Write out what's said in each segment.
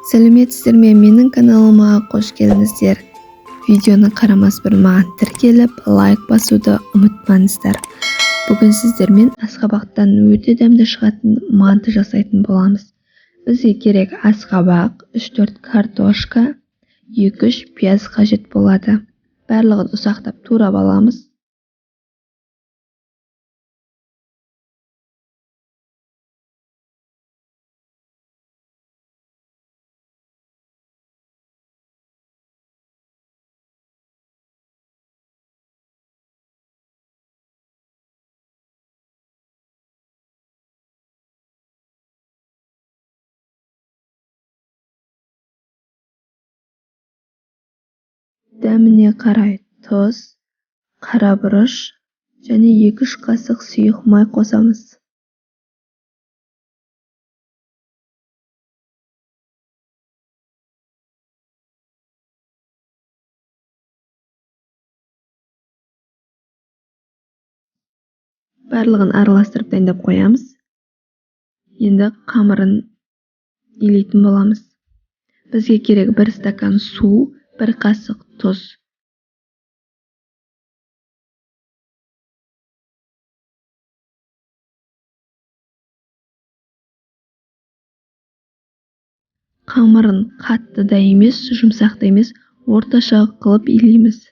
Сәлеметсіздер ме, менің каналыма қош келдіңіздер. Видеоны қарамас бұрын маған тіркеліп, лайк басуды ұмытпаңыздар. Бүгін сіздермен асқабақтан өте дәмді шығатын манты жасайтын боламыз. Бізге керек асқабақ, 3-4 картошка, 2-3 пияз қажет болады. Барлығын ұсақтап турап аламыз. Дәміне қарай тұз, қара бұрыш және 2-3 қасық сұйық май қосамыз. Барлығын араластырып дайындап қоямыз. Енді қамырын илейтін боламыз. Бізге керек 1 стакан су, 1 қасық тұз. Қамырын қатты да емес, жұмсақ та емес, орташа қылып илейміз.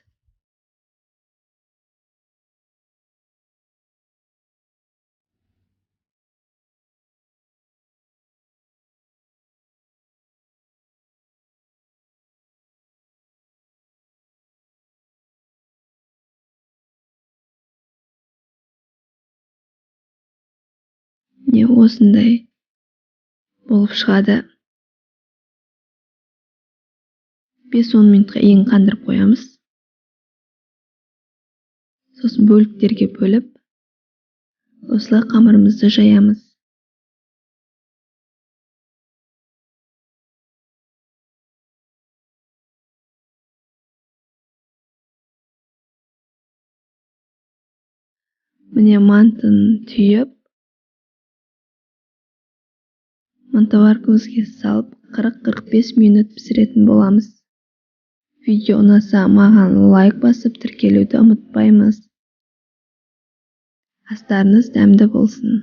Міне осындай болып шығады. 5-10 минутқа ең қандырып қоямыз. Сосын бөліктерге бөліп, осылай қамырымызды жаямыз. Міне мантыны түйіп, мантоваркамызға салып 40-45 минут пісіретін боламыз. Видео ұнаса маған лайк басып тіркелуді ұмытпаймыз. Астарыңыз дәмді болсын.